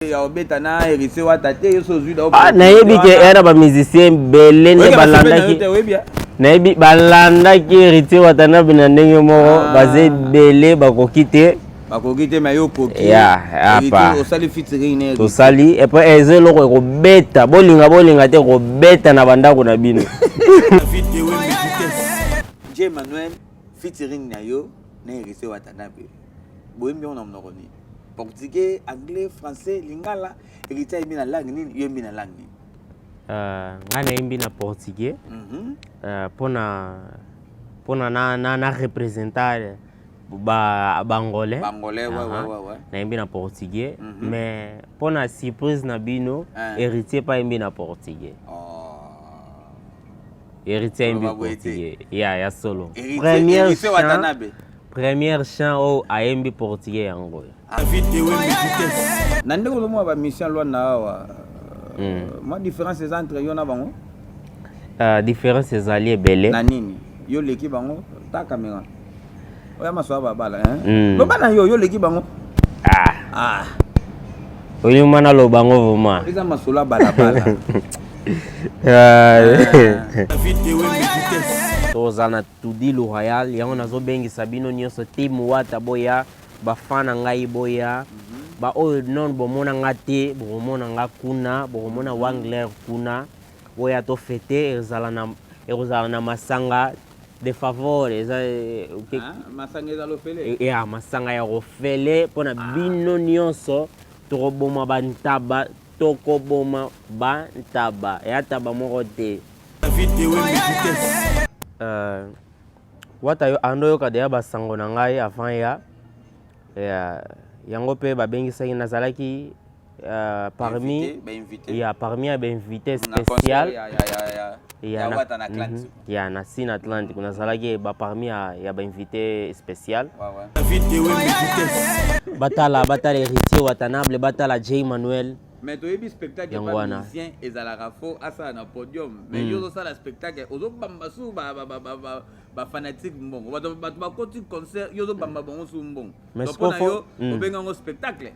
Ya obeta na Héritier Wata te, yo so ozwi. Ah, nayebi ke eya na bamusicien ebele nde balandaki. Nayebi balandaki Héritier Watanabe na ndenge moko. Ah. Baza ebele, bakoki te. Bakoki te, mais yo okoki. Ya, apa. Osali featuring na Héritier. Tosali, et puis eza eloko ekobeta, bolinga bolinga te, ekobeta na bandako na bino. J Emmanuel, featuring na yo na Héritier Watanabe, boyembi yango na monoko nini? Portugais, anglais, français, lingala? Héritier ayembi na langue nini? Yo yembi na langue nini? Ngai nayembi na portugais mpona na représenter bangolais. Bangolais, ouais. Nayembi na portugais, mais mpona surprise na bino, Héritier mpe ayembi na portugais. Oh. Héritier ayembi Oloba boye te. portugais ya solo. Héritier, Héritier Watanabe. Première chant oyo ayembi portugais, yango oyo. Na ndenge ozomona bamusicien Lwanda awa, mwa différence eza entre yo na bango? Différence ezali ebele. Na nini yo leki bango? Ta caméra oya maso ya babala, hein? Loba na yo, yo leki bango? Ah, ah. Oyuma naloba yango vraiment. Eza masolo ya balabala. Toza na Tudilu Royal, yango nazobengisa bino nyonso, team Wata boya, bafan na ngai boya, baoyo non bomona nga te, bokomona nga kuna, bokomona Wangler kuna. Boya tofete, ekozala na masanga de favor eza Ah, masanga eza lofele. Ya masanga ya kofele mpona bino nyonso. Tokoboma bantaba, tokoboma bantaba, eya taba moko te. Wata yo ando oyoka deya basango na ngai avant ya yango mpe babengisaki, nazalaki parmi Invité, ba-invité. Ya parmi ya bainvité Na concert spécial ya Wata na Atlantique. Ya na Sine Atlantique, nazalaki ba parmi ya bainvité spécial. Batala, batala Héritier Watanabe, batala J Manuel. Mais toyebi spectacle Yango pa wana. musicien ezalaka fo asala na podium, mais yo ozosala spectacle, ozobamba su bafanatique mbongo. Bato bakoti concert, yo ozobamba bango su mbongo. Mais Donc, mpona yo obenga yango spectacle?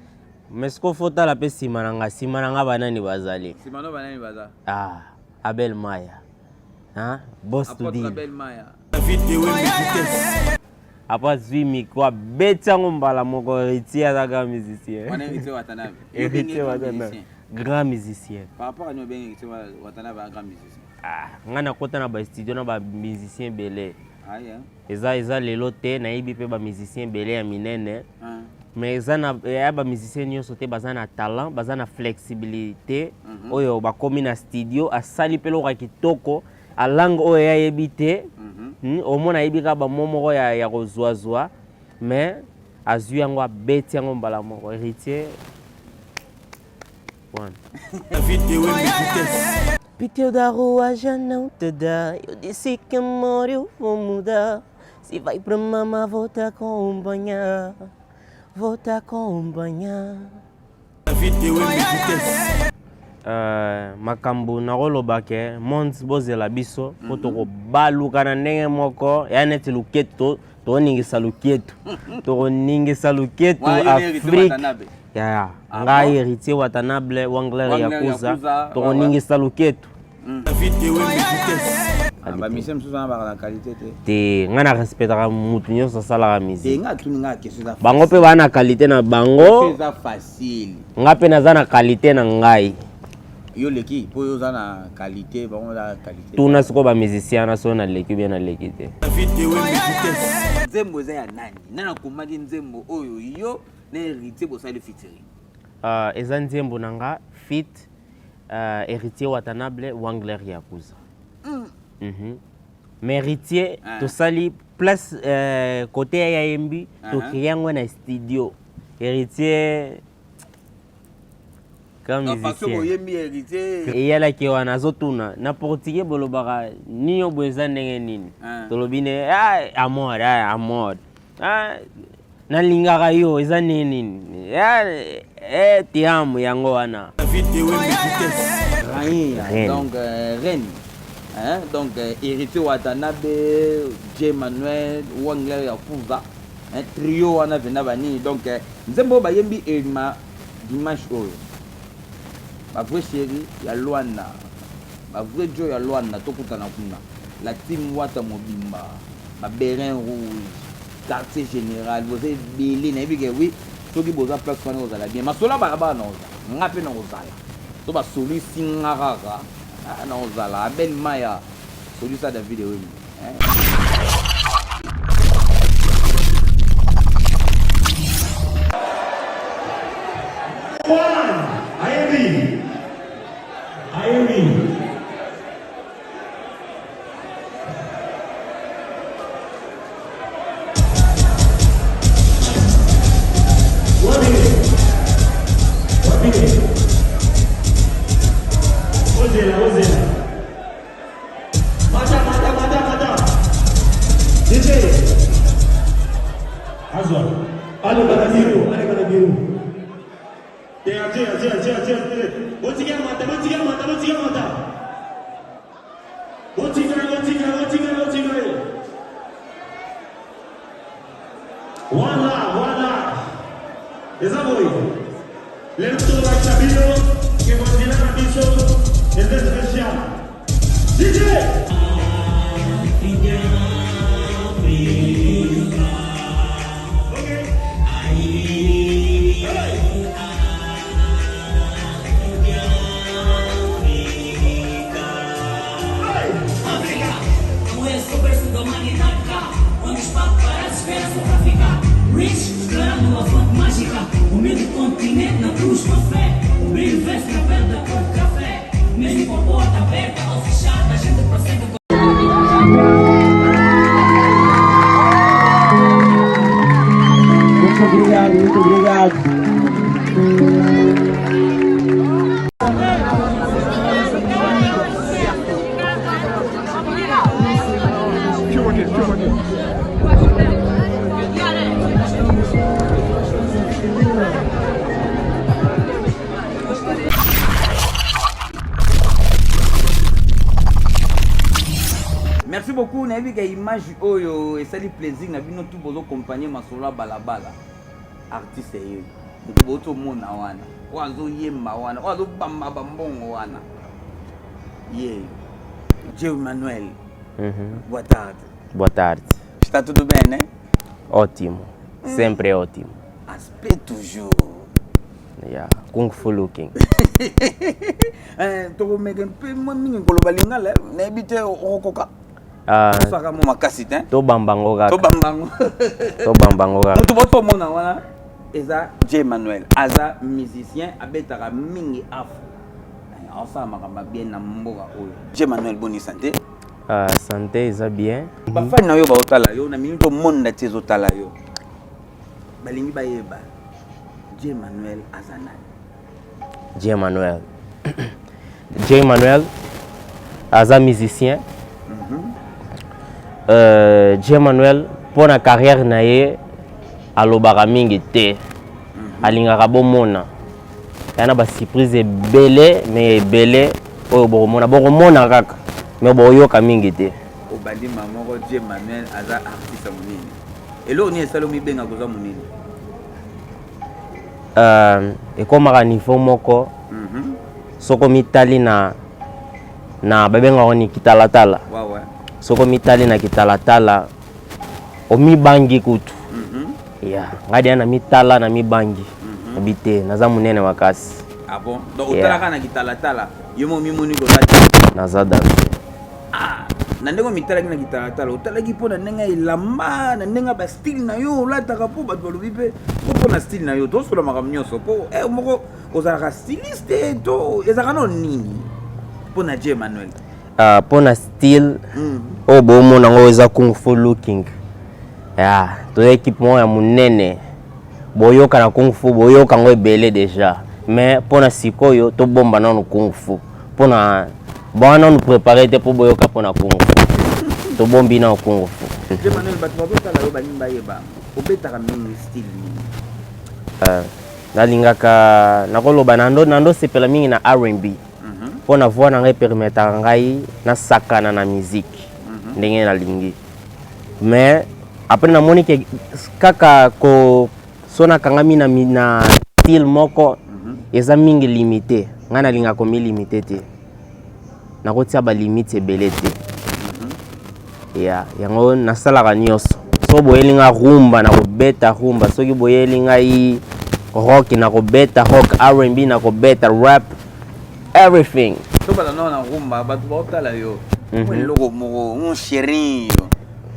Mais siko fo tala mpe nsima na nga, nsima na nga banani bazali? Nsima no banani baza? Ah, Abel Maya, hein? Boss. Apôtre. Tudil. Abel Maya. Apo azwi micro, abeti yango mbala moko: Héritier aza grand musicien. Wana Héritier Watanabe. Héritier Watanabe, grand musicien. Par rapport à nini obengi Héritier Watanabe un grand musicien? Ah, ngai nakota na bastudio na bamusicien ebele. Ah, yeah. Eza lelo te, nayebi mpe bamusicien ebele ya minene. Ah. Mais eza na ya bamusicien nyonso te baza na talent, baza na flexibilité oyo bakomi na studio, asali mpe eloko ya kitoko alangue oyo ye ayebi te. Omona ayebi kaka bamo moko ya kozwazwa, mais azwi yango, abeti yango mbala moko. Héritier wana. Pitié da rua já não te dá. Eu disse que amor eu vou mudar. Se vai pra mama, vou te acompanhar. Vou te acompanhar. Makambo nakoloba ke monde bozela biso mpo tokobaluka na ndenge moko ya neti luketu, tokoningisa luketu, tokoningisa luketu. Wana yo nde Héritier Afrique. Watanabe. Ya Ah ngai bon? Héritier Watanabe, Wangler. Wangler Yakuza. Yakuza, Tokoningisa luketu. Ah, bamusicien mosusu wana baka na qualité te. Te, ngai na respectaka mutu nyonso asalaka Te, musique. nga atuni, nga question eza Bango mpe baa na qualité na bango. Question eza facile. Nga mpe naza na qualité na ngai. Yo leki mpo yo oza na qualité, bango oza na qualité. Tuna sikoyo bamusicien wana soki naleki bien, naleki te. Nzembo eza ya nani? Nani akomaki nzembo oyo yo na Héritier bosali featuring? Eza nzembo na nga feat Héritier Watanabe, Wangler Yakuza. Mais Héritier, Ah. tosali place côté ya yayembi, tocréer yango na studio. Héritier grand Donc, parce que musicien. boyembi Héritier. Eyalaki wana, azotuna na portugais: bolobaka nini? Boye eza ndenge nini? Ah. Tolobi ne ah, amor, ah, amor, ah, nalingaka yo, eza ndenge nini? Ah, eh, te amo, yango wana. Reine. Reine. Donc reine, hein? Donc Héritier Watanabe, J Manuel, Wangler Yakuza, hein? Trio wana vena banini. Donc nzembo oyo bayembi elima dimanche oyo. Ba vrai chéri ya Luanda, ba vrai djo ya Luanda tokutana kuna. La team Wata mobimba, ba Berin rouge, quartier général, boza ebele nayebi ke oui soki boza place wana ekozala bien. Masolo ya balabala nakozala, nga pe nakozala. So basolisi nga kaka ah, nakozala. Abel Maya solisa David Ewembe. Eh. Ayebi. Ayebi. Ozela, ozela. Mata, mata, mata, mata. DJ. Azwa. Aleka na biro, aleka na biro. Tia, tia, tia, tia, tia, tia. Botika mata, botika mata, botika mata. Botika, botika, botika, botika. Voilà, voilà. Eza boye. Lelo tolakisa bino ke banzela na biso eza spécial. DJ! Muito obrigado, muito obrigado. Merci beaucoup nayebi ka image oyo esali plaisir na bino tout bozo accompagner masolo ya balabala artiste ye moto bouti omona wana oyo azoyemba wana oyo azobamba bambongo wana ye Dieu Manuel Boa tarde. Boa tarde. Está tudo bem, né? Ótimo. Sempre ótimo. Aspect toujours. Yeah. Kung Fu looking. Eh, tokomeka mpe mwa mingi koloba lingala nayebi te okokoka Ah, osaka mwa makasi te tobamba ngo kaka. Tobamba ngo. Tobamba ngo kaka. Moto botomona wana eza J Manuel, aza musicien, abetaka mingi afro, aosala makambo ya bien na mboka oyo. J Manuel, boni santé? Ah, santé eza bien. Bafani na yo baotala yo na minute, omonda ti ezotala yo, balingi bayeba J Manuel aza nani? J Manuel. J Manuel aza musicien. J Manuel mpo na carrière na ye alobaka mingi te. Alingaka bomona. Ya na basurprise ebele, me ebele oyo bokomona, bokomona kaka, me boyoka mingi te. Obandi ma moko. J Manuel aza artiste monene. Eloko nini esali omibenga koza monene? Ekomaka niveau moko soki omitali na babengaka ni kitalatala. Wawe. Soki omitali na kitalatala, omibangi kutu. Ya ngai deya na mitala na mibangi, nabi te naza monene makasi. Ah bon, donc Yeah. otalaka na kitalatala, yo mo mimoni koza te? Naza danger. Ah, na ndenge omitalaki na kitalatala, otalaki mpo na ndenge ya elamba, na ndenge ya bastyle na yo olataka? Mpo bato balobi mpe mpo na style na yo, tosola makambo nyonso mpo moko ozalaka styliste to ezalaka nano nini mpo na J Emmanuel? Mpo na style oyo bomona yango eza Kung Fu looking. Ya toza équipe moko ya monene, boyoka na Kung Fu, boyoka yango ebele déjà, mais mpo na sikoyo tobomba nanu Kung Fu mpo na bwana nanu préparé te mpo boyoka. Mpo na Kung Fu, tobombi nano Kung Fu. J Emmanuel, bato bazotala yo, balingi bayeba obetaka mingi style nini? Nalingaka nakoloba nando sepela mingi na R&B mpo na voix na ngai permettaka ngai nasakana na musique ndenge nalingi. Mais après namoni ke kaka ko so nakangami na style moko. Eza mingi limite. Ngai nalingaka komilimite te, nakotia balimite ebele te. Ya yango nasalaka nyonso. Soki boyeli nga rumba, nakobeta rumba. Soki boyeli ngai rock, nakobeta rock, R&B, nakobeta rap, everything. Tobala nao na rumba, bato baotala yo. Mwa eloko moko, mon chéri,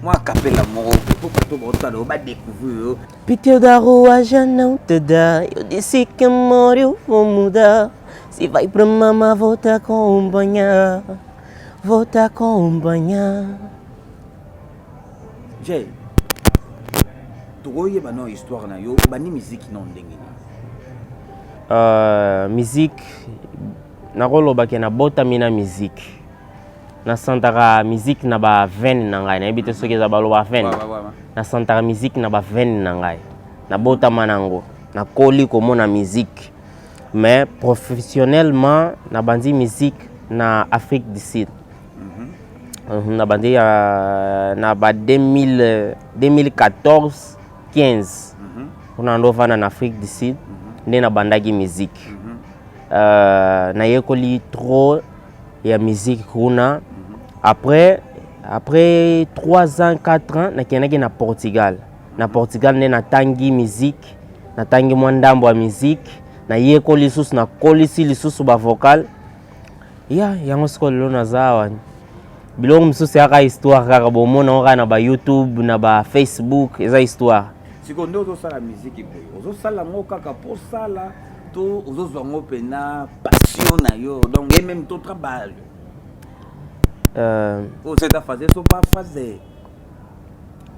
mwa kapela moko po bato baotala yo, badécouvrir yo. Pitié da rua já não te dá. Eu disse que amor eu vou mudar. Se vai pra mama, vou te acompanhar. Vou te acompanhar. Jay, tokoyeba no histoire na yo. Obandi miziki nao ndenge nini? Musique, nakoloba ke nabotami na musique. Nasantaka musique na baveine na ngai. Nayebi te soki eza baloba veine. Nasantaka musique na baveine na ngai, nabotama nango, nakoli komona musique. Mais professionnellement, nabandi musique na Afrique du Sud. Nabandi na ba 2000, 2014 15, mpona ndovanda na Afrique du Sud nde nabandaki musique. Nayekoli trop ya musique kuna. Après 3 ans, 4 ans, nakendaki na Portugal. Na Portugal nde natangi musique, natangi mwa ndambo ya musique, nayekoli lisusu, nakolisi lisusu bavocal ya yango. Sikoyo lelo naza awa. Biloko mosusu eyaka histoire kaka, bomona ngo kaka na baYouTube, na baFacebook, eza histoire. Sikoyo nde ozosala miziki boye, ozosala yango kaka mpo osala to ozozwa yango mpena passion na yo, donc et même to trabalho? Oyo eza fazer so pa fazer,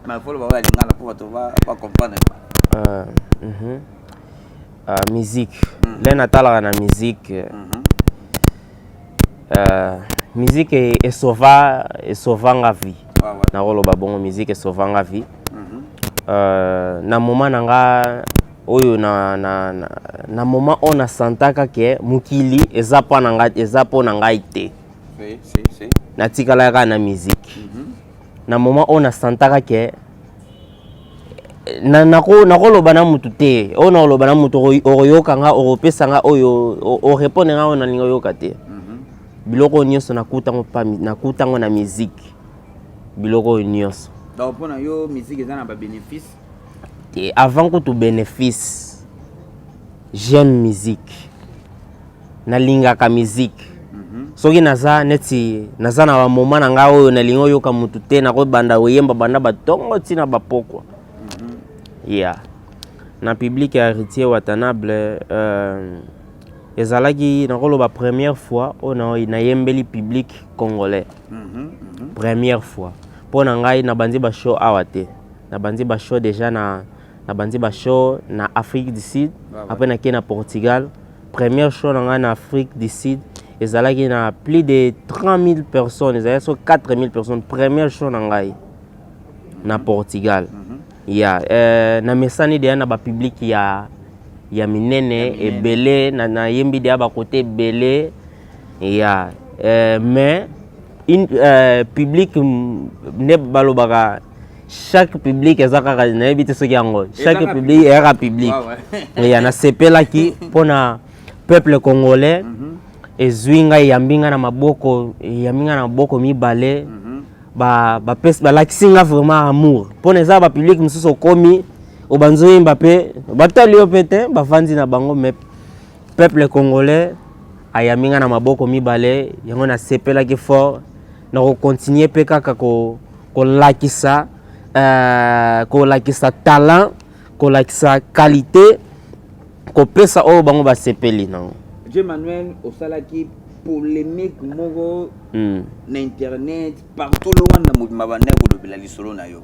mais folo bango ya lingala mpo bato bacomprendre. Musique, nde natalaka na musique, musique esauva nga vie. Nakoloba bongo, musique esauva nga vie. Na moment na nga oyo, na moment oyo nasantaka ke mokili eza mpo na ngai, eza mpo na ngai te, Si, si, si. natikalaka kaka na musique. Na moment oyo nasantaka ke nakoloba na mutu te, oyo nakoloba na mutu, okoyoka nga, okopesa nga oyo, orépondre nga oyo nalingi oyoka te. Biloko oyo nyonso nakutango nakutango na musique, biloko oyo nyonso. Donc mpo na yo, musique eza na babénéfice? Te, avant kutu bénéfice, j'aime musique, nalingaka musique. Soki naza neti naza na bamoma na ngai oyo nalingi oyoka mutu te, nakobanda koyemba banda batongo ntina bapokwa. Ya na public ya Héritier Watanabe, ezalaki nakoloba première fois oyo nayembeli public congolais. Première fois mpo na ngai nabandi bashow awa te, nabandi bashow déjà na nabandi bashow na Afrique du Sud. Après nakei na Portugal. Première show na ngai na Afrique du Sud ezalaki na plus de 30 000 personnes, ezalaki so 4 000 personnes, première show na ngai na Portugal. Ya namesani deya na bapublic ya minene. Ya minene. Ebele nayembi deya bakote ebele ya mais public nde balobaka chaque public eza kaka, nayebi te soki yango chaque kaka public eyaka public. Ya nasepelaki mpona peuple congolais ezwi ngai, eyambi ngai na maboko, eyambi ngai na maboko mibale. Bapesi, balakisi nga vraiment amour, mpona eza bapublic mosusu okomi, obanzi oyemba mpe batali yo mpe te, bavandi na bango. Mais peuple congolais ayambi nga na maboko mibale, yango nasepelaki fort. Na kocontinue mpe kaka kolakisa kolakisa talent, kolakisa qualité, kopesa oyo bango basepeli nango. J Manuel, osalaki polémique moko na internet partout, Luanda mobimba banda kolobela lisolo na yo.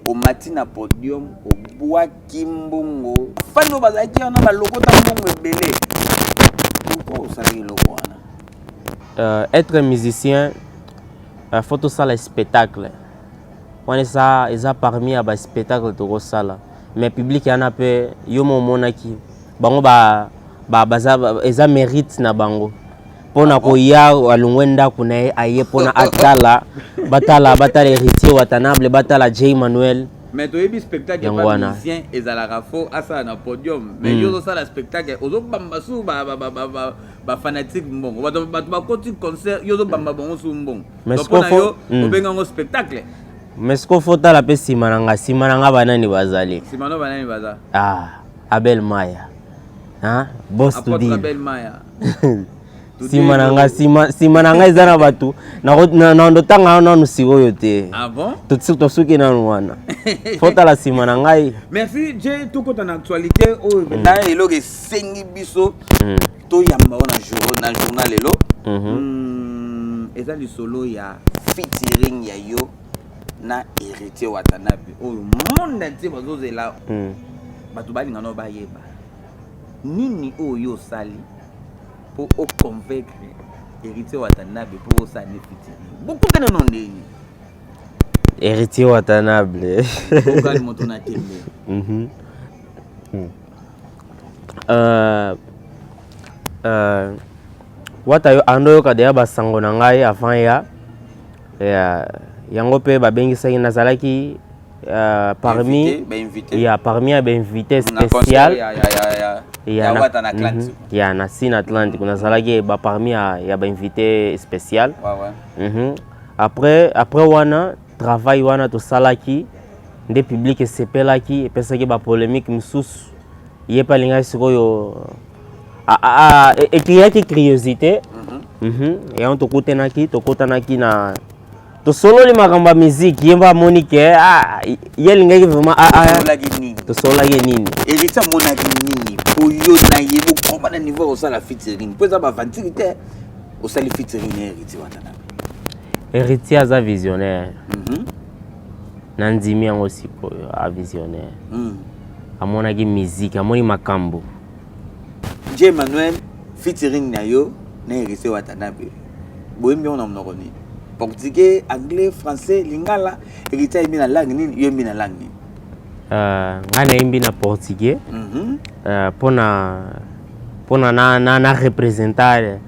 Omati na podium, obwaki mbongo, fani oyo bazalaki wana balokota mbongo ebele. Pourquoi osalaki eloko wana? Être musicien, faut tosala spectacle wana, eza parmi ya baspectacle tokosala. Mais public wana mpe yo mo omonaki bango baza eza mérite na bango mpona koya. Alongwe ndako na ye, aye mpona atala, batala, batala Héritier Watanabe, batala J Manuel. Mais toyebi spectacle Yango pa wana. musicien ezalaka fo asala na podium, mais yo ozosala spectacle, ozobamba su bafanatique mbongo. Bato bakoti concert, yo ozobamba bango su mbongo. Mais Donc mpo na sikoyo yo, obenga yango spectacle? Mais sikoyo fo tala mpe nsima na nga. Nsima na nga banani bazali? Nsima no banani baza? Ah, Abel Maya, hein? Boss. Apôtre. Tudil. Abel Maya. Nsima na nga, nsima na nga eza na bato na ndotanga nanu sikoyo te. Ah bon? Tosuki nanu wana, fo tala nsima na ngai. Merci J. Tokota na actualité oyo na eloko esengi biso toyamba o na journal lelo. Eza lisolo ya featuring ya yo na Héritier Watanabe oyo monde entier bazozela. Bato balinga nao bayeba nini oyo yo osali mpo oconvaincre Héritier Watanabe mpo osala ne featuring. Bokutana no ndeni? Héritier Watanabe. Okali moto na tembe. Wata yo ando oyoka deya basango na ngai avant ya yango mpe babengisaki, nazalaki parmi Invité, bainvité. Ya parmi ya bainvité Na concert spécial ya ya Wata na Atlantique. Ya na Sine Atlantique, nazalaki ba parmi ya bainvité spécial. Après wana travail wana tosalaki nde public esepelaki, epesaki bapolémique mosusu. Ye mpe alingaki sikoyo ecréaki curiosité. Yango tokutanaki na tosololi makambo ya musique. Ye mpe amoni ke ah, ye alingaki vraiment Tosololaki nini? Tosololaki nini? Héritier amonaki nini po yo na ye bokoma na niveau ya kosala featuring? Mpo eza bavantire te, osali featuring na Héritier Watanabe. Héritier aza visionnaire. Na ndimi yango sikoyo, avisionnaire. Amonaki musique, amoni makambo. J Emmanuel, featuring na yo na Héritier Watanabe, boyembi yango na monoko nini? Portugais, anglais, français, lingala? Héritier ayembi na langue nini? Yo yembi na langue nini? Ngai nayembi na portugais mpona na représenter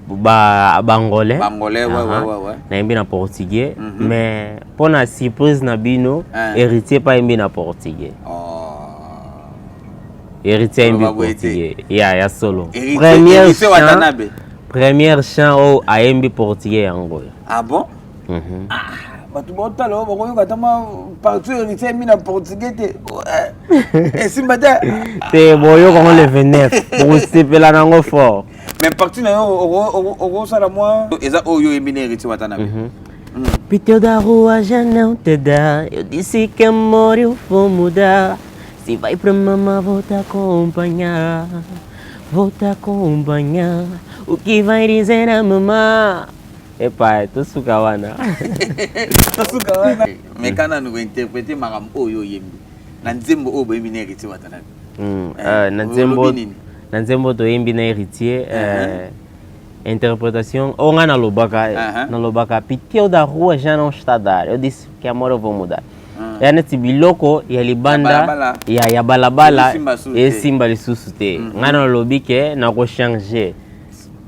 ba bangolais. Bangolais, ouais. Nayembi na portugais, mais mpona surprise na bino, Héritier mpe ayembi na portugais. Oh. Héritier ayembi Oloba boye te. portugais ya solo. Héritier, Héritier Watanabe. Première chant oyo ayembi portugais, yango oyo. Ah bon? Mhm. Bato baotala oyo bakoyoka ata mwa partout Héritier ayembi na portugais te. Ouais. Esimba te. Te, boyoka ngo le 29, bokosepela nango fort. Mais partie na yo okosala mwa eza oyo oyembi na Héritier Watanabe. Pitié da rua já não te dá. Eu disse que amor eu vou mudar. Se vai pra mama, vou te acompanhar. Vou te acompanhar. O que vai dizer a mamã? Epa, tosuka wana. Tosuka wana. Meka nanu kointerprete makambo oyo oyembi na nzembo oyo boyembi na Héritier Watanabe. Na nzembo Olobi nini? Na nzembo toyembi na Héritier, interprétation oyo ngai nalobaka, nalobaka: "Pitié da rua já não está a dar, eu disse que amor eu vou mudar." Ya neti biloko ya libanda, balabala. Ya balabala. Esimba lisusu te. Esimba lisusu te. Ngai nalobi ke nakochange,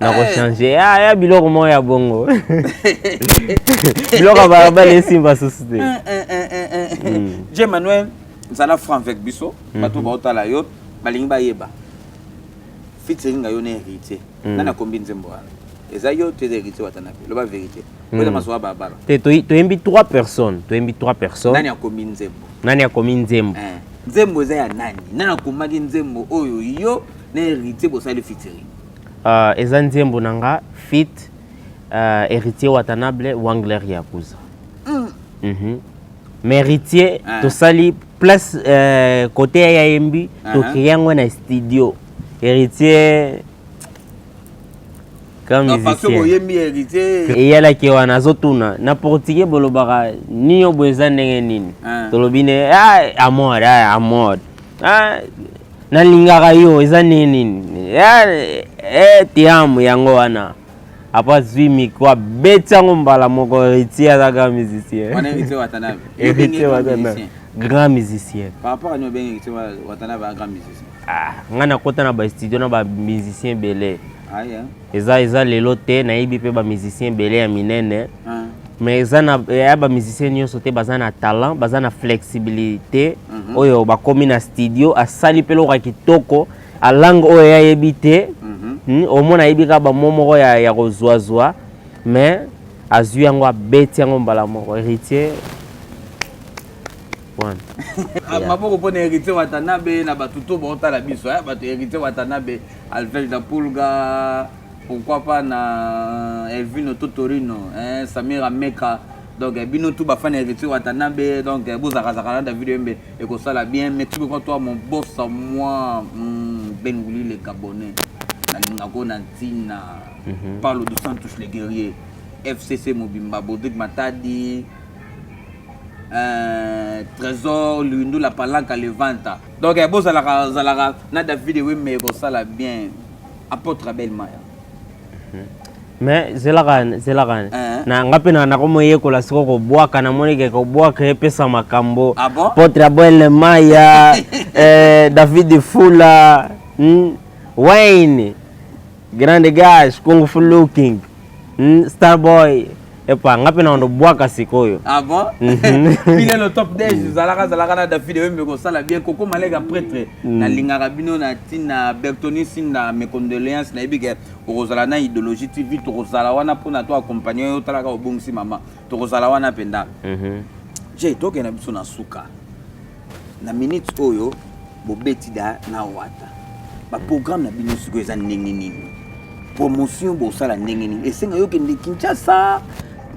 nakochange ya biloko moko ya bongo, biloko ya balabala esimba susu te. J Emmanuel, zala franc avec biso. Bato baotala yo balingi bayeba featuring yo na Héritier. Nani akombi nzembo wana? Eza yo to eza Héritier Watanabe? Loba vérité, oza masuwa ya balabala. Te, toyembi trois personnes, toyembi trois personnes. Nani akombi nzembo? Nani akomi nzembo? Nzembo eza ya nani? Nani akomaki nzembo oyo yo na Héritier bosali featuring? Eza nzembo na nga feat Héritier Watanabe, Wangler Yakuza. Mais Héritier, tosali place côté ya yembi, tocréer yango na studio. Héritier grand Donc, parce que musicien. boyembi Héritier. Eyalaki wana, azotuna na portugais: "Bolobaka nini oyo boye? Eza ndenge nini?" Tolobi ne: "Ah, amor, ah, amor, ah, nalingaka yo, eza ndenge nini? Ah, eh, te amo." Yango wana apo azwi micro, abeti yango mbala moko. Héritier aza grand musicien. Wana Héritier Watanabe. Héritier Grand Watanabe. musicien. Grand musicien. Par rapport à nous, obengi Héritier Watanabe un grand musicien? Ah, ngai nakota na bastudio na bamusicien ebele. Ah, yeah. Eza lelo te, nayebi mpe bamusicien ebele ya minene. Mais eza na ya ba musicien nyonso te baza na talent, baza na flexibilité. Oyo bakomi na studio, asali mpe eloko ya kitoko a langue oyo ye ayebi te. Omona ayebi kaka bamo moko ya kozwazwa, mais azwi yango, abeti yango mbala moko. Héritier wana. Ah, maboko mpona Héritier Watanabe na bato to baotala biso, eh, bato Héritier Watanabe, Alves da Pulga, pourquoi pas na Elvino Totorino, hein, Samir Ameka. Donc eh, bino tout bafan Héritier Watanabe, donc eh, bozakazaka na David Wembe, ekosala bien. Merci beaucoup à toi, mon boss à moi, Ben Gouli le Gabonais, nalingako na ntina. Paulo dos Santos le guerrier, FCC mobimba, Bodrik Matadi, Trésor Lundu, la Palanca Levanta. Donc eh, bozalaka zalaka na David Wembe, ekosala bien. Apôtre Abel Maya. Mais zelaka, zelaka. Na nga mpe na nakomoyekola siko kobwaka. Namoni ke kobwaka epesa makambo. Ah bon? Potre Abel Maya, David Fula, Wayne Grande Gash, Kung Fu Looking, Starboy, epa nga mpe na bwaka sikoyo. Ah bon? Bino le top dej, zalaka zalaka na David Wembe, kosala bien. Koko Malega prêtre, nalingaka bino na ntina. Bertoni Sinda, mes condoléances. Nayebi ke okozala na Idéologie TV, tokozala wana mpona to accompagne oyo. Otalaka, obongisi mama, tokozala wana mpenza. Je tokende na biso na suka na minute oyo. Bobeti da na Wata, baprogramme na bino sikoyo eza ndenge nini? Promotion bosala ndenge nini? Esenga yo okende Kinshasa,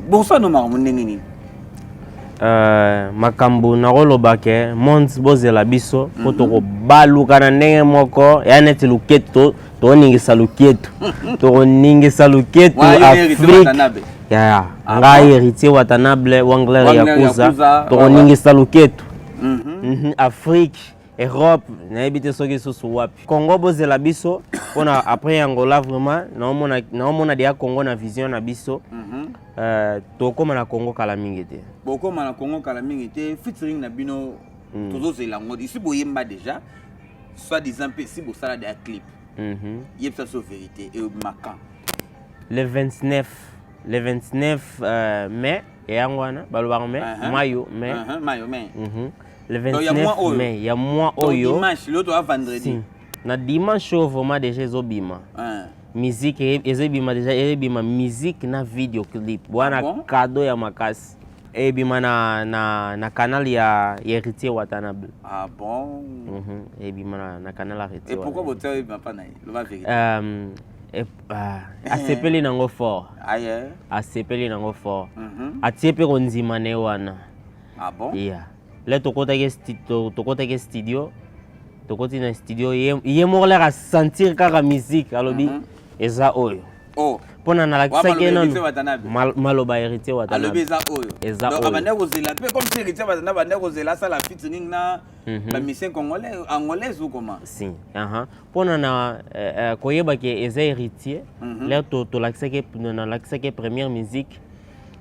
bosala no makambo ndenge nini? Makambo nakoloba ke monde bozela biso mpo tokobaluka na ndenge moko ya neti luketu. Tokoningisa luketu, tokoningisa luketu. Wana yo na Héritier Afrique Watanabe. Ya. Ah ngai bon? Héritier Watanabe, Wangler. Wangler Yakuza. Yakuza. Tokoningisa luketu. Afrique, Europe, nayebi te soki lisusu wapi. Congo, bozela biso mpona après Angola. Vraiment naomona, naomona deya Congo na vision na biso. Tokóma na Congo kala mingi te. Bokóma na Congo kala mingi te. Featuring na bino, tozozela yango. Isi boyemba déjà, soit disant mpe si bosala deya clip. Yebisa so vérité, ebima quand? Le 29, le 29 mai eyango wana balobaka mai. Mayo mai. Mayo mai. Le Donc, ya mois 29 oyo. mai ya mois Donc, oyo. Dimanche lelo, toza vendredi. Si. Na dimanche oyo vraiment déjà ezobima. Musique ezobima déjà, ezobima musique na video clip wana. Ah bon? Cadeau ya makasi ebima na canal ya Héritier Watanabe. Ah bon? Ebima na canal ya Héritier. Et pourquoi botia ebima mpa na ye? Loba vérité. Ah, asepeli nango fort. Aye. Asepeli nango fort. Atie mpe kondima na ye wana. Ah bon? Yeah. Le tokotaki studio, tokoti na studio, ye moko laka asentir kaka musique, alobi eza oyo. Oh. Mpona nalakisaki ye Wa maloba nanu. Héritier Watanabe. Maloba Héritier Alobi Watanabe. eza oyo. Eza Donc oyo. abandaki kozela mpe comme si Héritier Watanabe abandaki kozela asala featuring na bamusicien congolais, angolaise ou comment? Si, aha. Mpona na koyeba ke eza Héritier, lere tolakisaki, nalakisaki première musique,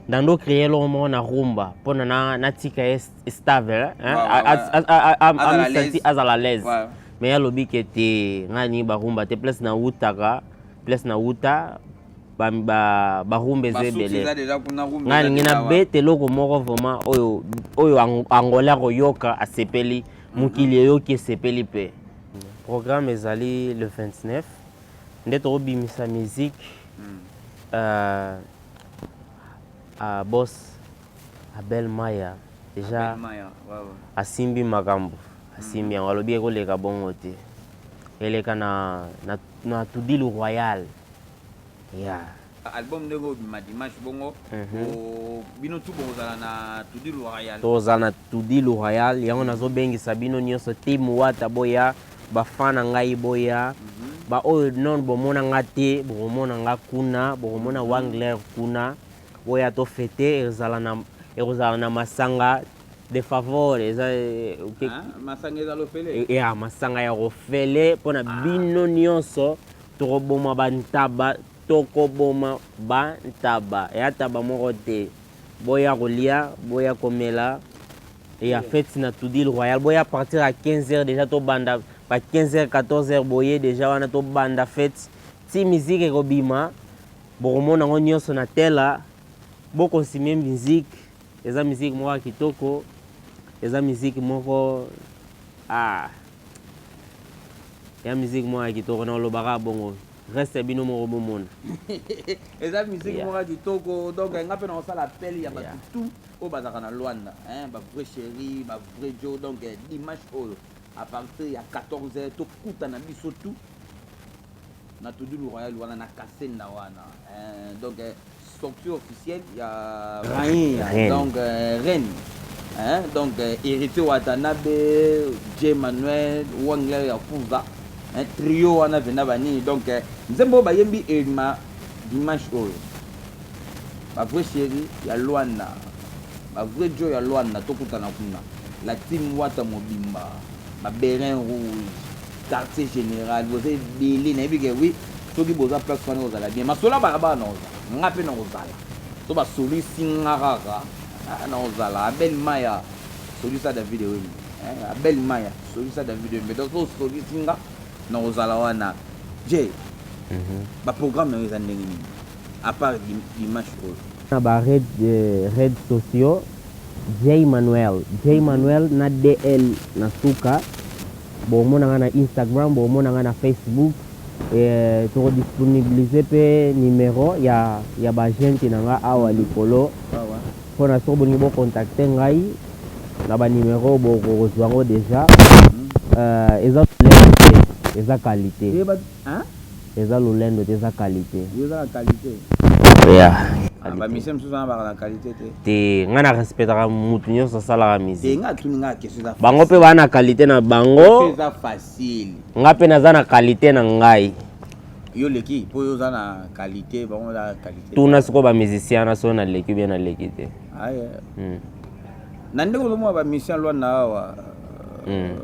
nando créer eloko moko na rumba mpona natika ye stable, hein, Azala amisanti l'aise. azala l'aise. Mais alobi ke te, ngai alingi barumba te. Place nautaka, place nauta, barumba eza Basuki ebele. eza déjà kuna, rumba Ngai eza alingi déjà wa. nabeta eloko moko vraiment oyo Angolais akoyoka asepeli, mokili eyoki esepeli. Mpe programme ezali le 29 nde tokobimisa musique. Boss Abel Maya déjà Abel Maya, ouais. asimbi makambo, asimbi yango, alobi ekoleka bongo te, eleka na Tudilu Royal ya Album ndenge obima dimanche bongo, bino tu bokozala na Tudilu Royal. Tozala na Tudilu Royal. Yango nazobengisa bino nyonso, team Wata boya, bafan na ngai boya, baoyo non bomona nga te, bokomona nga kuna, bokomona Wangler kuna. Boya tofete, ekozala na masanga de favor eza Ah, masanga eza lofele. Ya masanga ya kofele mpona bino nyonso. Tokoboma bantaba, tokoboma bantaba eya taba moko te. Boya kolia, boya komela ya fête na Tudil Royal. Boya partir à 15 heures déjà, tobanda ba 15 heures, 14 heures boye déjà wana, tobanda fête ti musique ekobima. Bokomona yango nyonso na tela. Bo consumer musique, eza musique moko ya kitoko, eza musique moko ah ya musique moko ya kitoko na oloba kaka bongo reste bino moko bomona. Eza musique moko ya kitoko donc nga pe nakosala appel ya batu tout oyo bazalaka na Luanda hein, ba vrai cherie, ba vrai djo donc dimanche oyo à partir ya 14 heures tokutana biso tout na Tudulu Royal wana na Kasenda wana hein, donc Sortie officielle ya Rain donc Reine hein donc Heritier Watanabe, J Manuel, Wangler ya Kuza hein trio wana vena ba nini donc nzembo oyo bayembi elima dimanche oyo ba vrai chérie ya Luanda ba vrai djo ya Luanda tokutana kuna la team Wata mobimba ba Berin rouge Quartier general boza ebele nayebi ke oui soki boza place wana ekozala bien masolo ya balabala nakozala nga pe nakozala so basolisi nga kaka ah, nakozala Abel Maya solisa David Ewembe eh, Abel Maya solisa David Ewembe donc so osolisi nga nakozala wana Jay mm -hmm. ba programme na yo eza ndenge nini à part dimanche oyo na ba red, eh, red sociaux Jay Manuel Jay Manuel na DL na suka Bokomona nga na Instagram, bokomona nga na Facebook. Eh, toko disponibiliser pe numero ya ya ba agenti na nga awa likolo pona soki bolingi bo contacter ngai na ba numero bokozwa yango dejà. Euh, eza lolendo te, eza qualite. Eza lolendo te, eza qualite. Yeah. Ah, ba musiciens mosusu wana baka na qualité te. Te, nga na respectaka mutu nyonso asalaka musique. Te, nga atuni nga question eza. Bango pe ba na qualité na bango. Question eza facile. Nga pe naza na qualité na ngai. Yo leki po yo oza na qualité, bango na qualité. Tuna sikoyo ba musiciens na so na leki bien na leki te. Aye. Na ndenge ozomona ba musiciens Luanda awa.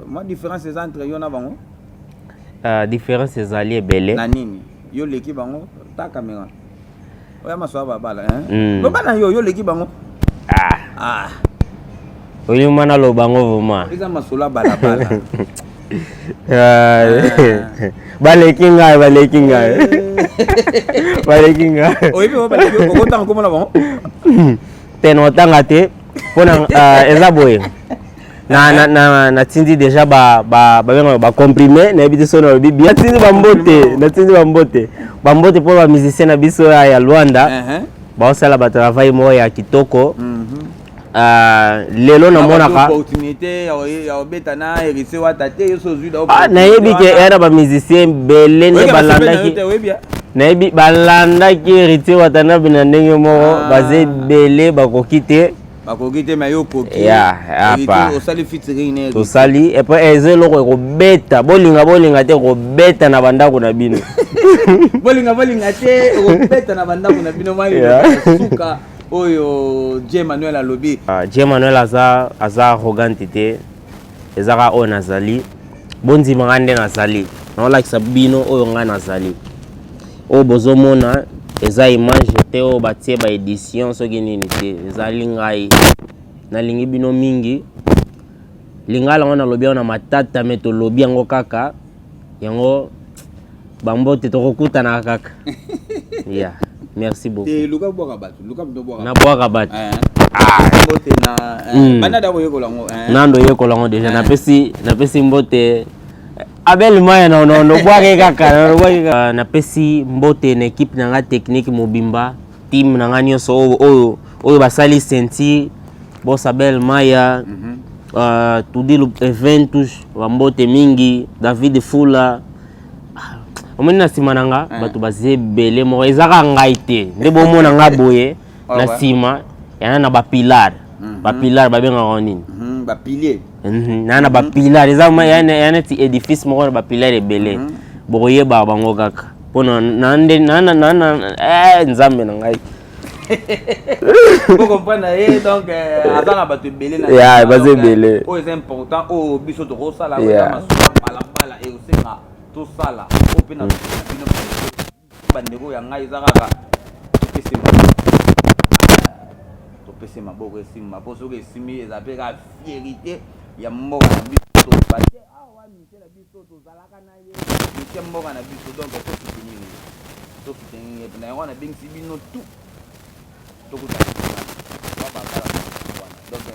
Mwa différence eza entre yo na bango? Différence ezali ebele. Na nini? Yo leki bango ta camera. Oya maso ba bala hein. Loba na yo yo leki bango. Ah. Ah. Oyo mana loba ngo vraiment. Eza masolo bala bala. Baleki ngai, baleki ngai. Baleki ngai. Oyebi bango baleki okotanga komona bango? Te na otanga te mpona eza boye. Na na na natindi déjà ba ba babengaka ba comprimé nayebi te soki nalobi bien natindi bambote natindi bambote bambote mpo ba musicien na biso ya, ya Luanda uh -huh. baosala ba travail moko ya kitoko mm -hmm. Lelo namonaka ah, nayebi ke eya na bamusicien ebele nde balandaki nayebi balandaki Héritier Watanabe na ndenge moko ah. Baza ebele bakoki te bakoki te mais yo okoki ya apa osali featuring ne tosali et puis eza eloko ekobeta bolinga bolinga te ekobeta na bandako na bino bolinga bolinga te ekobeta na bandako na bino mai suka oyo J Manuel alobi. Ah, J Manuel aza aza arrogante te eza kaka oyo nazali bondima ngai nde nazali naolakisa bino oyo ngai nazali oyo bozomona eza image te oyo batie ba edition soki nini te ezali ngai nalingi bino mingi lingala yango nalobi yango na matata me tolobi yango kaka yango bambote tokokutana kaka yeah. Merci beaucoup. Te luka bwaka bato, luka moto bwaka. Na bwaka bato. Eh. Ah, mbote na eh, banda da koyekola yango. Eh. Nando yekola yango déjà. Napesi napesi mbote Abel Maya na no no bwake kaka, na bwake kaka. Napesi mbote na équipe na nga technique mobimba, team na nga nyonso oyo oyo oyo basali ceinture, Boss Abel Maya, Tudilu Eventus, bambote mingi, David Fula. Omoni na nsima na nga bato baza ebele moko eza kaka ngai te nde bomona nga boye na nsima yana na bapilar bapilar babengaka nini bapilier naa na bapilar eza ya neti édifice moko na bapilar ebele bokoyeba bango kaka mpona nde nzambe na ngai bocomprendre ye donc aza na bato ebele na baza ebele oyo eza important oyo biso tokosala oyo eza masuka balabala ekosenga tosala oyo mpe na bino bandeko ya ngai eza kaka topese topese maboko esimba mpo soki esimbi eza mpe kaka fierité ya mboka na biso tobate awa mise na biso tozalaka na ye mise mboka na biso donc tosoutenir ye tosoutenir ye na yango nabengisi bino tout. Tokutana kuna balabala wana. Donc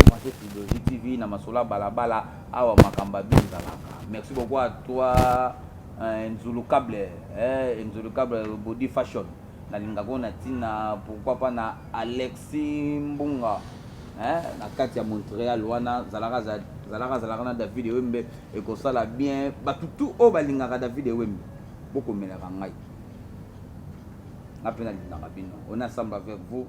branché Trilogie TV na masolo ya balabala awa makambo ya bien ezalaka. Merci beaucoup à toi Nzulu Cable, eh, Nzulu Cable Body Fashion. Nalingaka oyo na ntina pourquoi pas na Alexis Mbunga eh, na kati ya Montréal wana zalaka zalaka zalaka na David Ewembe ekosala bien. Bato tout oyo balingaka David Ewembe bokomelaka ngai, nga mpe nalingaka bino. On est ensemble avec vous.